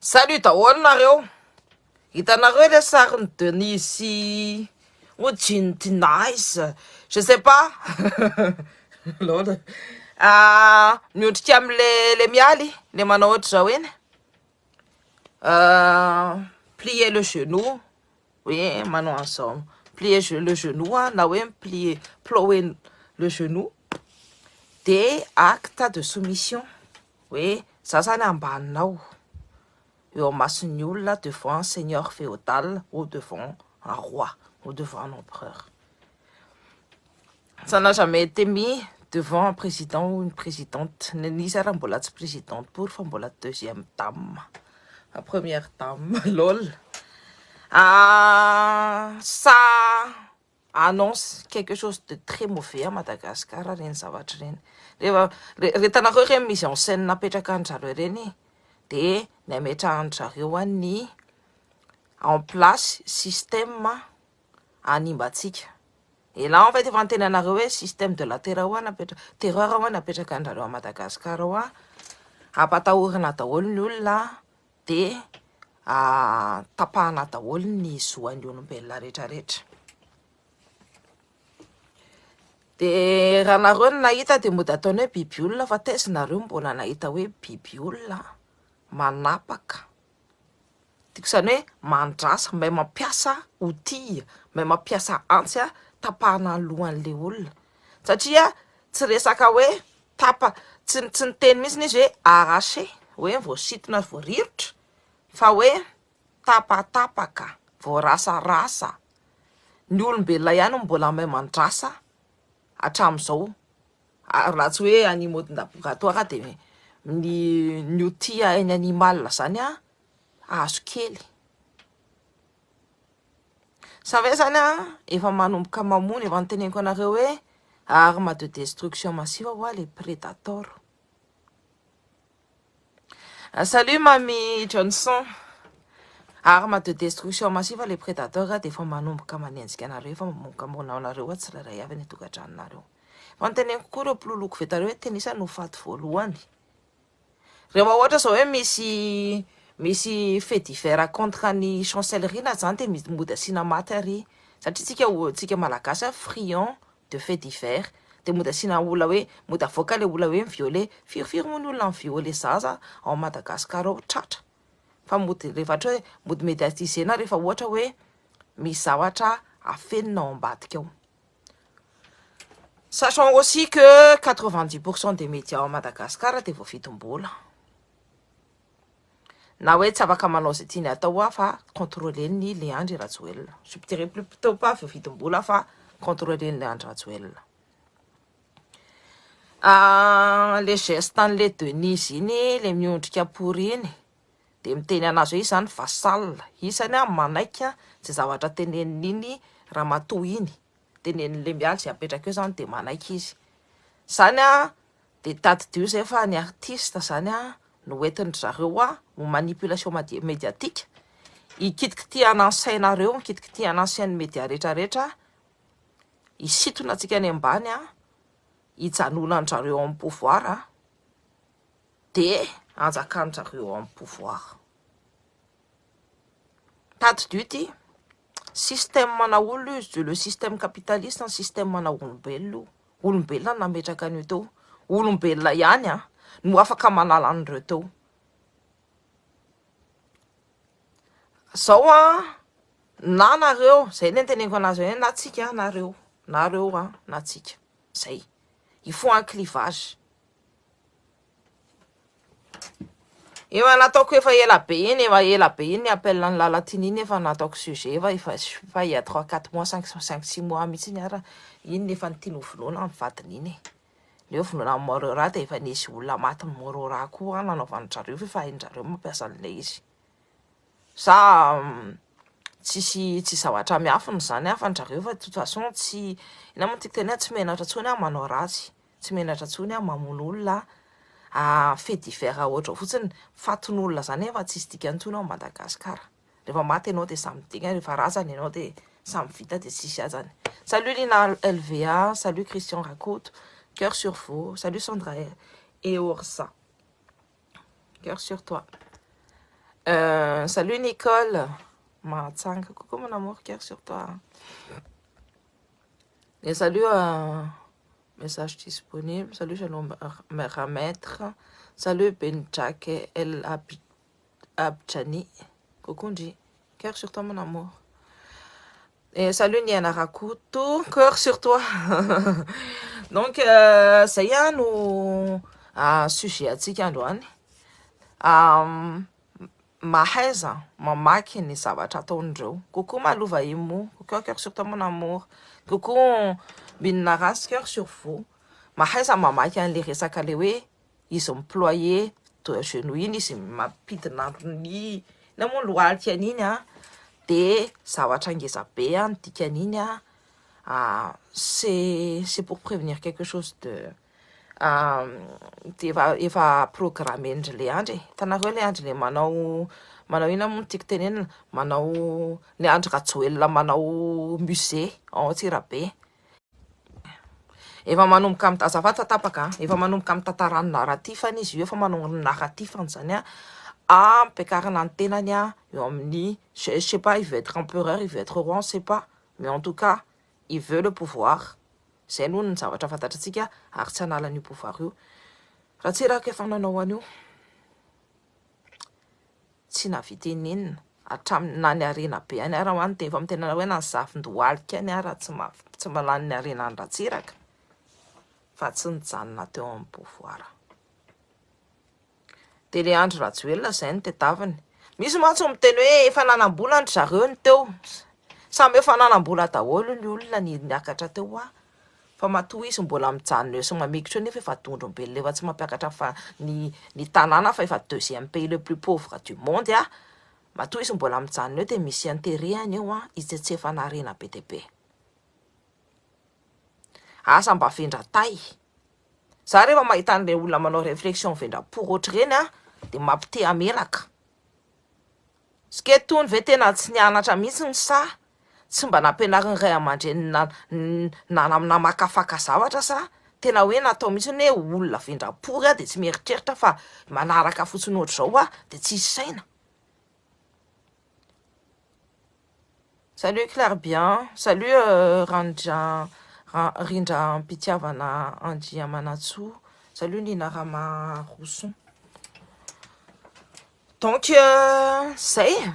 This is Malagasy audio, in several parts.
Salut daholo nareo. Hitanareo le sarin'i Denise sy oh Jean Nice. Je sais pas. Lol. Ah, miondrika am'le le mialy, le manao ohatr'izao iny. Euh, plier le genou. Hoe manao an'izao. Plier le genou ah, na hoe plier plower le genou. De acte de soumission. Hoe za zany ambaninao eo amason'ny olona devant un seigneur féodal ou devant un roi ou devant un empereur. Ça n'a jamais été mis devant un président ou une présidente. Nisy ara mbola tsy présidente pour fa mbola deuxième dame. La première dame, lol. Ah, ça annonce quelque chose de très mauvais à Madagascar reny zavatra reny. Rehefa retanareo reny mise en scène napetraka an-jareo reny de ny ametrahan-jareo any en place système animbatsika. Et là en fait efa niteny anareo hoe système de la terreur ao napetra terreur ao napetraka an-jareo à Madagascar ao a ampatahorana daholo ny olona de tapahana daholo ny zoan'ny olombelona rehetrarehetra. De raha nareo no nahita de mody ataony hoe biby olona fa taiza nareo mbola nahita hoe biby olona manapaka. Tiako zany hoe mandrasa, mahay mampiasa outil, mahay mampiasa antsy a tapahana ny lohan'le olona. Satria tsy resaka hoe tapa tsy tsy niteny mihitsy izy hoe arraché, hoe voasintona voarirotra fa hoe tapatapaka, voarasarasa. Ny olombelona ihany no mbola mahay mandrasa hatramin'izao. Ary raha tsy hoe animaux de laboratoire de ny ny outil hain'ny animal zany a azo kely. Sa ve zany a efa manomboka mamono efa niteneniko anareo hoe arme de destruction massive hoa le Predator. Salut Mamy Johnson. Arme de destruction massive le Predator de efa manomboka manenjika anareo efa manomboka mamono anareo a tsirairay avy any tokantranonareo. Fa niteneniko koa ireo mpiloloko vetareo hoe tena isany no faty voalohany. Rehefa ohatra zao hoe misy misy fait divers contre ny chancellerie na zany de mody asiana maty ary satria tsika tsika malagasy a friand de fait divers de mody asiana olona hoe mody avoaka le olona hoe miviolé firifiry moa ny olona miviolé zaza ao Madagascar ao tratra fa mody rehefa ohatra hoe mody médiatisena rehefa ohatra hoe misy zavatra afenina ao ambadika ao. Sachant aussi que 90% des médias ao Madagascar de voavidim-bola. Na hoe tsy afaka manao izay tiany atao a fa contrôlen'ny le Andry Rajoelina. Je dirais plutôt pas voavidim-bola fa contrôlen'ny le Andry Rajoelina. Ah, le geste an'le Denise iny le miondrika pory iny de miteny anazy hoe izy zany vassal izy zany a manaiky zay zavatra teneniny ramatoa iny tenenin'le mialy zay apetraka eo zany de manaiky izy zany a de tadidio zay fa ny artiste zany a no hoentin-dry zareo a ho manipulation médiatique hikitikitihana ny sainareo hikitikitihana ny sain'ny média rehetrarehetra hisintona antsika any ambany a hijanonan-drareo amin'ny pouvoir a de anjakan-drareo amin'ny pouvoir. Tadidio ty système mana olona io le système capitaliste ny système mana olombelona io olombelona no nametraka an'io teo olombelona ihany a no afaka manala an'ireo teo. Zao a na nareo zay ny anteneniko anazy hoe na tsika nareo nareo a na tsika zay il faut un clivage. Efa nataoko efa ela be iny efa ela be iny appel ny Lalatiana iny efa nataoko sujet efa efa efa il y a 3 4 mois 5 5 6 mois mihitsy iny ara iny efa nitiany ho vonoina ny vadiny iny e. Ny hoe vonoina amin'ny Morora de efa nisy olona maty Morora koa nanaovan-drareo fa efa hain-drareo mampiasa an'ilay izy. Sa tsisy tsy zavatra miafina zany a fa ndrareo fa de toute façon tsy ina moa tiako tenena tsy menatra intsony aho manao ratsy tsy menatra intsony aho mamono olona a fait divers ohatra fotsiny fatin'olona zany efa tsisy dikany intsony ao Madagascar rehefa maty ianao de samy dikany rehefa razana ianao de samy vita de tsisy azany. Salut Lina LVA, salut Christian Rakoto, cœur sur vous, salut Sandra et Orsa, cœur sur toi. Salut Nicole Mahatsanga, coucou mon amour, cœur sur toi. Et salut message disponible, salut Shalom Rametre, salut Ben Jack El Abjani, coucou Ndji, cœur sur toi mon amour. Et salut Niana Rakoto, cœur sur toi. Donc zay a no sujet atsika androany. Mahaiza mamaky ny zavatra ataon'ireo. Coucou Malova Imo, coucou cœur sur toi mon amour. Coucou Minina Rasy, cœur sur vous. Mahaiza mamaky an'le resaka le hoe izy mi-ployer de genou iny izy mampidina ny na moa lohalika an'iny a, de zavatra ngeza be a ny dikan'iny a, c'est pour prévenir quelque chose de de efa programme-ndry le Andry e. Hitanareo le Andry le manao inona moa no tiako tenenina, manao le Andry Rajoelina manao musée ao Antsirabe. Efa manomboka azafady fa tapaka, efa manomboka mitantara ny narratif-any izy io, efa manao ny narratif-any zany a, ampiakarina ny tenany a eo amin'ny, je sais pas, il veut être empereur, il veut être roi, on sait pas, mais en tout cas il veut le pouvoir. Zay aloha ny zavatra fantatratsika ary tsy hanala an'io pouvoir io. Ratsiraka efa nanao an'io, tsy nahavita inona hatramin'ny na ny harena be any ara ho any, de efa miteny hoe na ny zafin-dohalika any ara tsy mahalany ny harenan'ny Ratsiraka fa tsy nijanona teo amin'ny pouvoir. De le Andry Rajoelina zay no tadiaviny. Misy mantsy miteny hoe efa nanam-bola ndry zareo ny teo, samy efa nanam-bola daholo ny olona ny niakatra teo a, fa matoa izy mbola mijanona eo sy mamikitra eo nefa efa dondrom-belona efa tsy mampiakatra fa ny tanàna fa efa deuxième pays le plus pauvre du monde a, matoa izy mbola mijanona eo de misy intérêt any eo a hitsetsefana harena be dia be. Asa mba vendratay. Za rehefa mahita an'ilay olona manao réflexion vendrapory ohatr'ireny a, de mampite hamelaka. Ske tony ve tena tsy nianatra mihitsy ny sa tsy mba nampianarin'ny ray aman-dreny na namakafaka zavatra sa tena hoe natao mihitsy hoe olona vendrapory a de tsy mieritreritra fa manaraka fotsiny ohatr'izao a de tsisy saina. Salut Claire Bien, salut Randra Rindram-pitiavana Andriamanantsoa, salut Nina Ramaroson. Donc zay,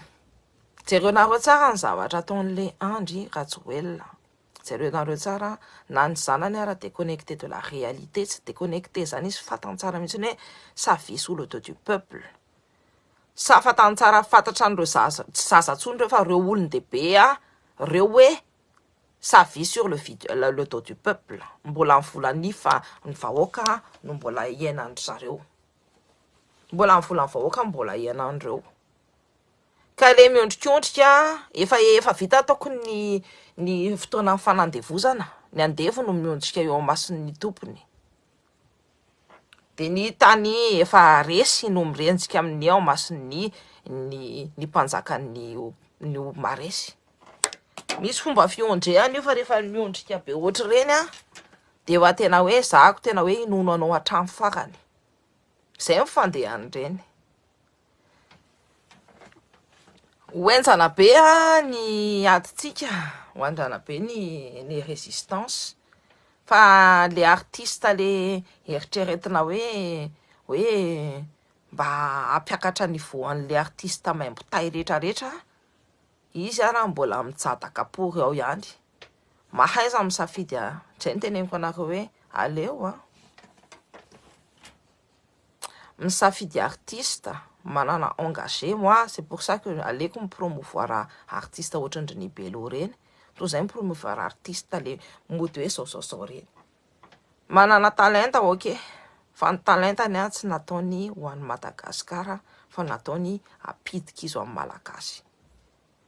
jerenareo tsara ny zavatra ataon'le Andry Rajoelina. Jerenareo tsara na ny zanany ara déconnecté de la réalité, tsy déconnecté zany izy fantany tsara mihitsy hoe ça vit sous le dos du peuple. Sa fantany tsara fantatra an'ireo zaza, tsy zaza intsony reo fa reo olon-dehibe a, reo hoe ça vit sur le vide, le dos du peuple. Mbola ny volan'ny fa ny vahoaka no mbola iainandry zareo. Mbola ny volan'ny vahoaka mbola iainandreo. Ka le miondrikondrika efa vita ataoko ny fotoana fanandevozana, ny andevo no miondrika eo amason'ny tompony. De ny tany efa resy no mirenjika amin'ny ao amason'ny ny mpanjakan'ny ny maresy. Misy fomba fiondrehana io fa rehefa miondrika be ohatr'ireny a, de efa tena hoe zahako tena hoe inono anao hatramin'ny farany. Zay ny fandehan'ireny. Ho henjana be a ny adintsika, ho henjana be ny résistance. Fa le artiste le eritreretina hoe mba hampiakatra niveau an'le artiste maimbo tay rehetrarehetra, izy ara mbola mijadaka pory ao ihany. Mahaiza misafidy a, zay no teneniko anareo hoe aleo a misafidy artiste manana engagé. Moi c'est pour ça que aleoko mi-promouvoir artiste ohatran-dry Nibelo reny, toy izay mi-promouvoir artiste le mody hoe zao zao zao reny. Manana talenta ok, fa ny talentany a tsy nataony ho an'ny Madagasikara fa nataony hampidika izy ho amin'ny Malagasy.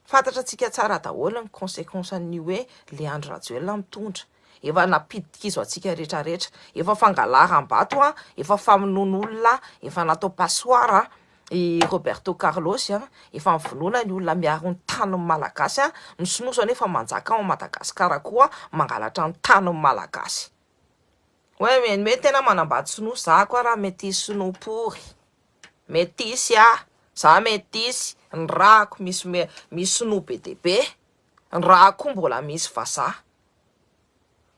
Fantatra antsika tsara daholo ny conséquence ny hoe le Andry Rajoelina mitondra. Efa nampidika izy ho antsika rehetrarehetra, efa fangalaram-bato a, efa famonoan'olona, efa natao passoire i Roberto Carlos a, efa nivonoana ny olona miaro ny tanin'ny Malagasy a, ny sinoa zao nefa manjaka ao Madagasikara koa mangalatra ny tanin'ny Malagasy. Hoe mety tena manambady sinoa, za koa raha metisy sinoa pory, metisy a. Za metisy, ny rako misy misy sinoa be dia be, ny rako koa mbola misy vazaha.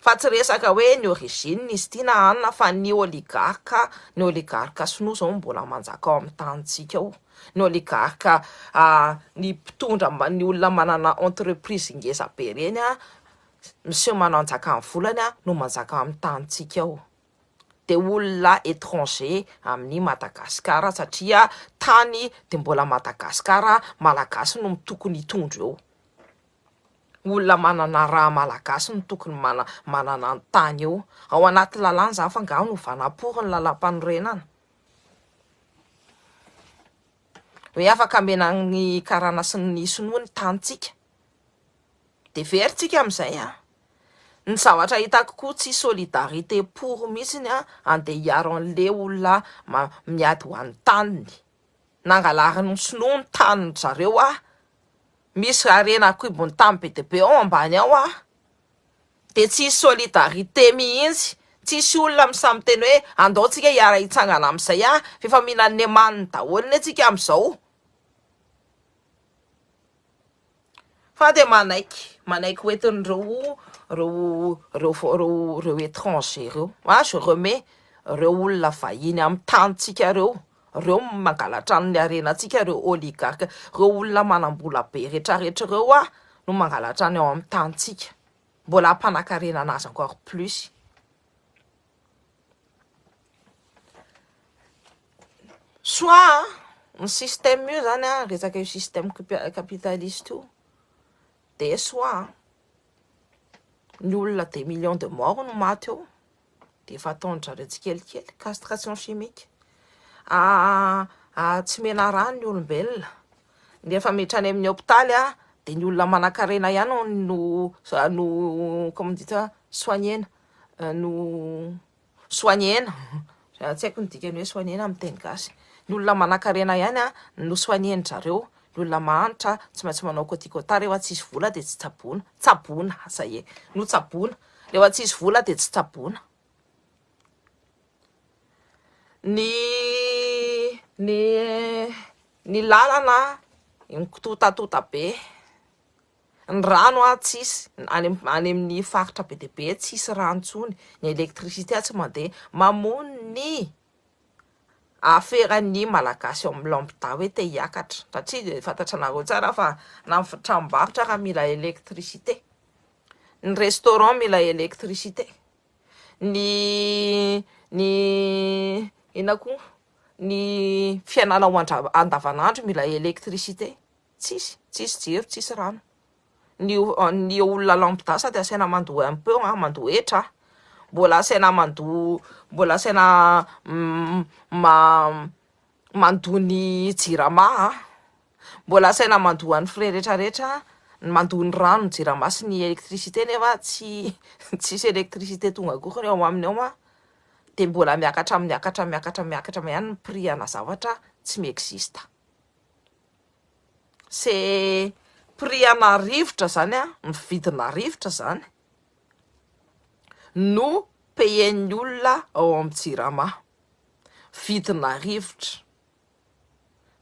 Fa tsy resaka hoe ny origine izy ity na anona fa ny oligarque, ny oligarque sinoa zao no mbola manjaka ao amin'ny tanintsika ao. Ny oligarque, ny mpitondra, ny olona manana entreprise ngeza be ireny an, miseho mananjaka ny volany no manjaka amin'ny tanintsika ao. Dia olona étranger amin'i Madagascar satria tany dia mbola Madagascar, malagasy no tokony hitondra eo. Olona manana ra malagasy no tokony mana manana ny tany eo. Ao anaty lalàna izany fa angaha novana pory ny lalàmpanorenana? Hoe afaka amena ny karana sy ny sinoa ny tanintsika. Dia very tsika amin'izay an. Ny zavatra hitako koa tsy solidarité pory mihitsiny an, andeha hiaro an'le olona miady ho an'ny taniny. Nangalarin'ny sinoa ny tanin-dry zareo an. Misy harena an-kibon'ny tany be dia be ao ambany ao an! Dia tsisy solidarité mihitsy, tsisy olona misahy miteny hoe andao tsika hiara hitsangana amin'izay an, fa efa mihinan'ny amaniny daholo anie tsika amin'izao. Fa dia manaiky, manaiky ho entin'ireo ireo ireo ireo ireo étranger ireo. Ah je remets ireo olona vahiny amin'ny tanintsika ireo. Reo mangalatra ny harenantsika reo oligarque reo olona manambola be retraretra reo ah no mangalatra ny ao amin'ny tanintsika mbola hampanakarena anazy encore plus soit ny système io zany ah resaka io système capitaliste io de soit ny olona des millions de morts no maty eo dia efa ataon-dry zareo tsikelikely, castration chimique, tsy mena rà ny olombelona, ny efa miditra any amin'ny hopitaly dia ny olona manankarena ihany no no comment dit ça soigner-na, no soigner-na, tsy haiko ny dikan'ny hoe soigner-na amin'ny teny gasy, ny olona manankarena ihany no soigner-ndry zareo, ny olona mahantra tsy maintsy manao coticota rehefa tsisy vola dia tsy tsaboina, tsaboina, ça y est, notsaboina. Rehefa tsisy vola dia tsy tsaboina. Ny ny ny lalana mikitotatota be, ny rano an tsisy, any any amin'ny faritra be dia be tsisy rano intsony, ny électricité tsy mandeha, mamono ny aferan'ny malagasy ao amin'ny lambda hoe te hiakatra satria dia fantatranareo tsara fa na ny tranombarotra ary mila électricité. Ny restaurant mila électricité, ny ny inona koa ny fiainana ao andra- andavanandro mila électricité, tsisy, tsisy jiro, tsisy rano. Ny ny olona lambda sady asaina mandoa impôt an, mandoa hetra, mbola asaina mandoa mbola asaina ma- mandoa ny jirama an. Mbola asaina mandoa ny frais rehetra rehetra, mandoa ny rano, ny jirama sy ny électricité nefa tsy tsisy électricité tonga akory ao aminy ao an, de mbola miakatra miakatra miakatra miakatra ihany ny prix ana zavatra tsy mi-existe. C'est prix ana rivotra zany an, ny vidina rivotra zany no payer-n'ny olona ao amin'ny jirama, vidina rivotra.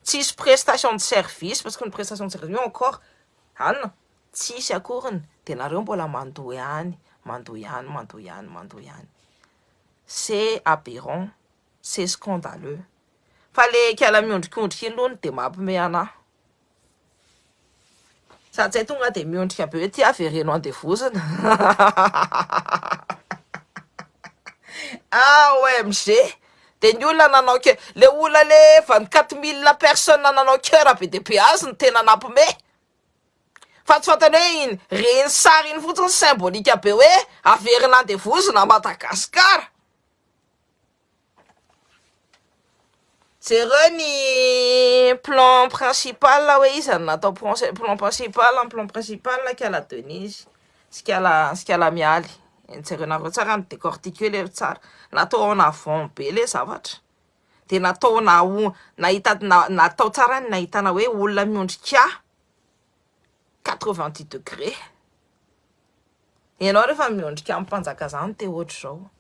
Tsisy prestation de service parce que ny prestation de service io encore an tsisy akoriny de nareo mbola mandoa ihany mandoa ihany mandoa ihany mandoa ihany c'est aberrant c'est scandaleux fa le ikala miondrikondrika iny aloha de mampime anah Sady tsy hay tonga dia miondrika be hoe ty avereno andevozina. Ah OMG! Dia ny olona nanao que le olona le 24 mille personnes nanao cœur be dia be azy no tena nampime. Fa tsy fantany hoe iny reny sary iny fotsiny symbolique be hoe averina andevozina Madagascar. Jereo ny plan principal hoe iza no natao plan principal, ny plan principal kala Denise sy kala sy kala Mialy. Jerenareo tsara ny décortiquer le tsara. Natao en avant be le zavatra. De natao na nahita natao tsara ny nahitana hoe olona miondrika 90 degrés. Ianao rehefa miondrika amin'ny mpanjaka zany te ohatr'izao.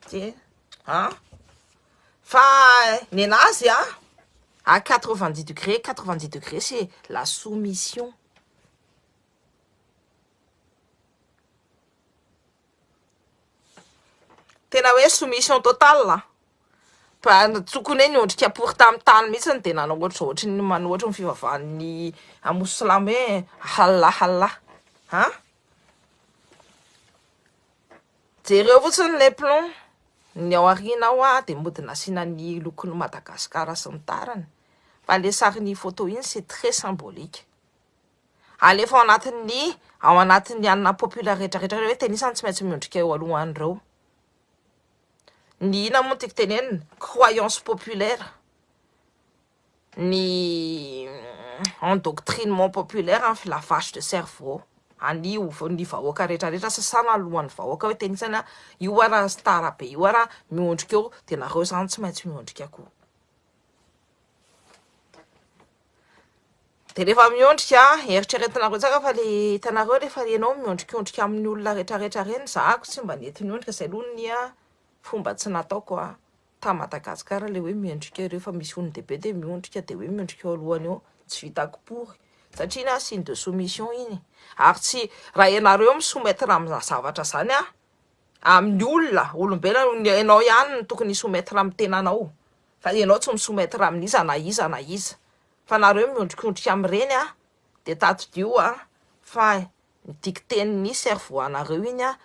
Ty an. Fa nenazy an. À 90 degrés, 90 degrés c'est la soumission. Tena hoe soumission totale. Fa tokony hoe niondrika pory tamin'ny tany mihitsy dia nanao ohatry ohatry ny manohatra ny fivavahan'ny musulmana hoe Allah Allah. Ha? Jereo fotsiny le plomb. Ny ao aoriana ao ah dia mody nasiana ny lokon'i Madagascar sy ny tariny. Fa le sarin'ny photo iny c'est très symbolique. Alefa ao anatin'ny ao anatin'ny anona populaire rehetra rehetra hoe tenisany tsy maintsy miondrika eo alohan'ireo. Ny inona moa no tiako tenenina? Croyance populaire. Ny endoctrinement populaire ny lavage de cerveau an'ny ny vahoaka rehetra rehetra sasana alohan'ny vahoaka hoe tenisany io ara star be io ara miondrika eo de nareo zany tsy maintsy miondrika koa. De rehefa miondrika, eritreretinareo tsara fa le hitanareo rehefa ianao miondrikondrika amin'ny olona rehetrarehetra reny, zahako tsy mba nety niondrika, zay aloha ny fomba tsy nataoko a, ta Madagascar le hoe miondrika rehefa misy olon-dehibe de miondrika de hoe miondrika eo alohany eo, tsy vitako pory satria iny signe de soumission iny, ary tsy raha ianareo mi-soumettre amina zavatra zany a, amin'ny olona, olombelona, ianao ihany no tokony hi-soumettre amin'ny tenanao fa ianao tsy mi-soumettre amin'iza na iza na iza. Fa nareo miondrikondrika amin'ireny a, de tadidio a fa ny dictée-n'ny cerveau anareo iny a,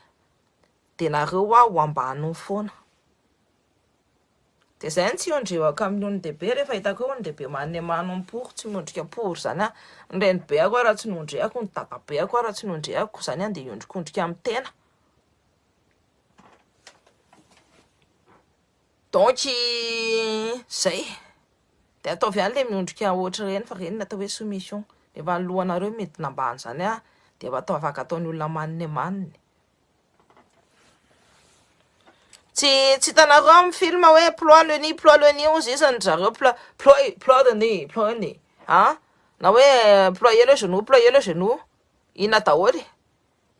de nareo a ho ambaniny foana. De zay no tsy iondrehako amin'ny olon-dehibe rehefa hitako hoe olon-dehibe manome manompory tsy miondrika pory zany aho. Ny renibeako ara tsy nondrehako, ny dadabeako ara tsy nondrehako, zany aho ndeha hiondrikondrika amin'ny tena. Donc zay. De ataovy ihany le miondrika ohatr'ireny fa ireny no atao hoe soumission. Rehefa ny lohanareo midina ambany zany a, de efa atao afaka ataon'ny olona maniny maniny. Tsy tsy hitanareo amin'ny film hoe ploie le nid, ploie le nid hozy izy ry zareo ploie ploie ploie le nid, ploie le nid. Ah? Na hoe ployer le genou, ployer le genou. Inona daholo?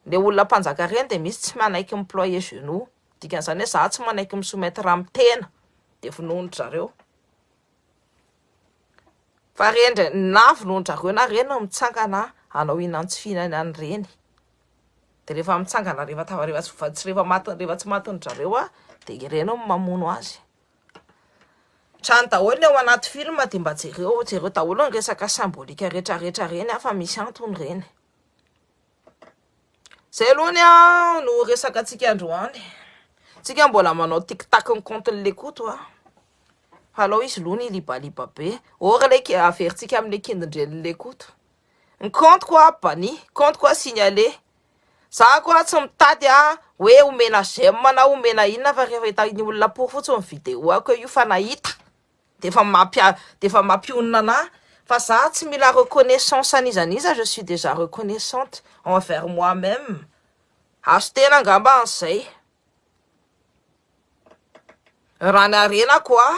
Le olona mpanjaka reny de misy tsy manaiky mi-ployer genou. Dikan'izany hoe za tsy manaiky mi-soumettre amin'ny tena. De vonoin-dry zareo. Fa reny na vonoin-dry zareo na reny no mitsangana hanao hihinan-tsy fihinana an'ireny. De rehefa mitsangana rehefa tafa rehefa tsy tsy rehefa maty rehefa tsy matin-dry zareo a, de ireny no mamono azy. Trano daholo ny ao anaty film de mba jereo jereo daholo ny resaka symbolique rehetra rehetra reny a fa misy antony reny. Zay aloha ny a no resaka antsika androany. Tsika mbola manao tic tac ny compte le Koto a. Fa alao izy aloha ny libaliba be. Or le averintsika amin'le kindindren'ny le Koto. Ny compte ko banni, compte ko signalé. Za koa tsy mitady a hoe omena j'aime na omena inona fa rehefa hitan'ny olona pory fotsiny ny vidéo ako io fa nahita. De efa mampia de efa mampionona anahy fa za tsy mila reconnaissance an'iza n'iza je suis déjà reconnaissante envers moi-même. Azo tena angamba an'izay. Raha ny harenako a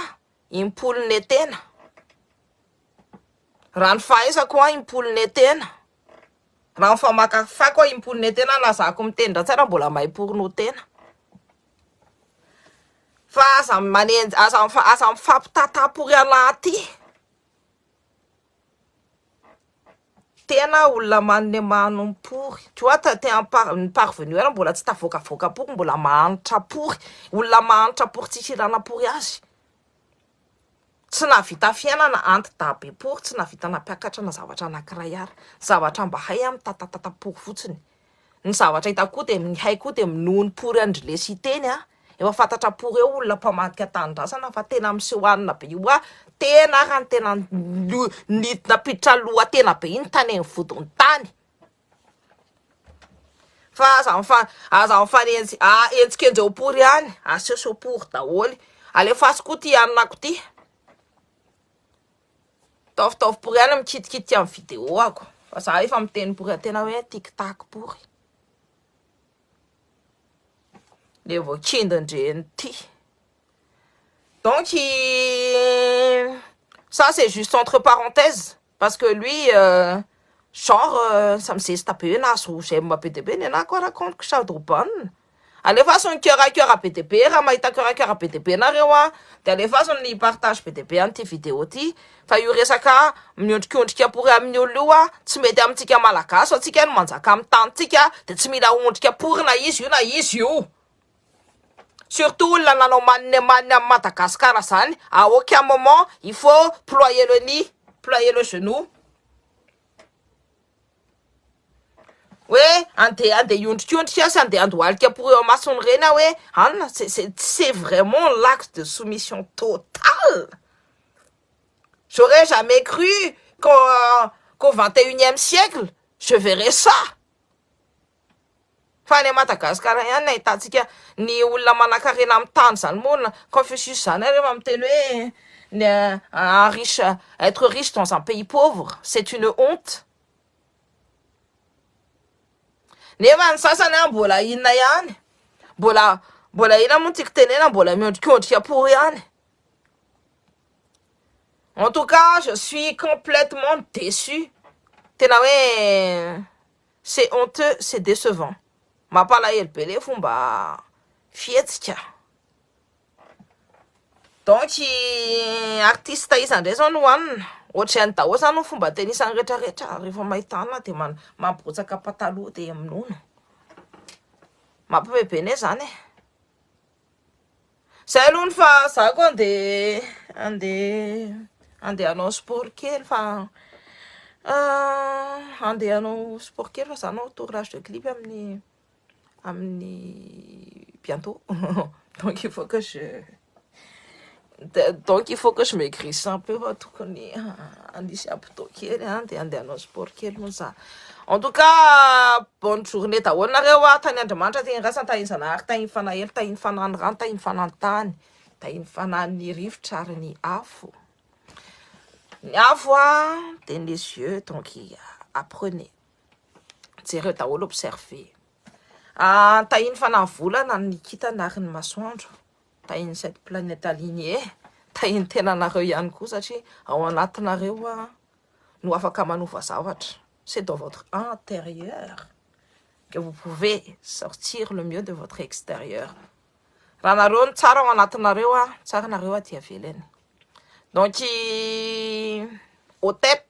impolo netena. Raha ny fahaizako a impolo netena. Raha ny famakafako a impolo netena na zako miteny ratsy ara mbola mahay porno tena. Fa aza manenj aza mifa aza mifampitatapory anaty. Tena olona manome manompory. Tu vois, t'es un par ny parvenu ara mbola tsy tavoakavoaka pory, mbola mahantra pory. Olona mahantra pory tsisy ilana pory azy. Tsy nahavita fiainana anti-dahy be pory, tsy nahavita nampiakatra na zavatra anankiray ary. Zavatra mba hay a mitatatata pory fotsiny. Ny zavatra hitako koa dia ny hay koa dia minono pory an-dry lesy hiteny a. Efa fantatra pory eo olona mpamadika tanindrazana fa tena miseho hanina be io a. Tena ara ny tena nampiditra loha tena be iny tany amin'ny vodiny tany. Fa aza mifa aza mifanenjy ah enjikenjeo pory ihany, aseoseo pory daholo. Alefaso koa ty hanina-ko ty. Taovitaovy pory ihany mikitikitika amin'ny vidéo ako. Fa za efa miteny pory tena hoe tiktak pory. Le vao kindin-dreny ty. Donc ça c'est juste entre parenthèses parce que lui euh, genre euh, ça mizesta be hoe nahazo j'aime be dia be ny anah koa raha compte-ko shadowban. Alefaso ny cœur à cœur be dia be raha mahita cœur à cœur be dia be nareo a, de alefaso ny partage be dia be an'ity vidéo ty fa io resaka miondrikondrika pory amin'ny olona io a tsy mety amintsika malagasy, atsika no manjaka amin'ny tanitsika de tsy mila ondrika pory na izy io na izy io. Surtout olona nanao manine manine amin'ny Madagasikara zany, à aucun moment il faut ployer le nid, ployer le genou. Hoe andeha andeha hiondrikondrika sy andeha handohalika pour eo amasony ireny aho hoe anona, c'est c'est c'est vraiment l'acte de soumission totale. J'aurais jamais cru qu'au qu'au 21e siècle je verrais ça. Fa any Madagasikara ihany no ahitantsika ny olona manankarena amin'ny tany zany moa Confucius zany ary efa miteny hoe ny un riche, être riche dans un pays pauvre, c'est une honte. Nefa ny sasany an mbola inona ihany, mbola mbola inona moa no tiako tenena, mbola miondrikondrika pory ihany. En tout cas, je suis complètement déçu. Tena hoe c'est honteux, c'est décevant. Mampalahelo be le fomba fihetsika. Donc artiste iza ndray zao no hohanina? Ohatran'ny daholo zany no fomba tenisany rehetrarehetra rehefa mahita anona de mampirotsaka pataloha de minono. Mampiomehy be ne zany e. Zay aloha ny fa za koa andeha andeha andeha hanao sport kely fa andeha hanao sport kely fa za hanao tournage de clip amin'ny amin'ny bientôt, donc il faut que je donc il faut que je maigrisse un peu fa tokony anisy abdos kely a de andeha hanao sport kely moa za. En tout cas, bonne journée daholo nareo a, tany Andriamanitra, teny Rasana, tahin'ny Zanahary, tahin'ny Fanahelo, tahin'ny Fanan'ny rano, tahin'ny Fanan'ny tany, tahin'ny Fanan'ny rivotra ary ny afo. Ny afo a de les yeux, donc apprenez, jereo daholo, observez. Ah, tahin'ny Fanahy volana ny kintana ary ny masoandro, tahin'ny cette planète alignée, tahin'ny tenanareo ihany koa satria ao anatinareo a no afaka manova zavatra. C'est dans votre intérieur que vous pouvez sortir le mieux de votre extérieur. Raha nareo ny tsara ao anatinareo a, tsara nareo aty avelany. Donc otep.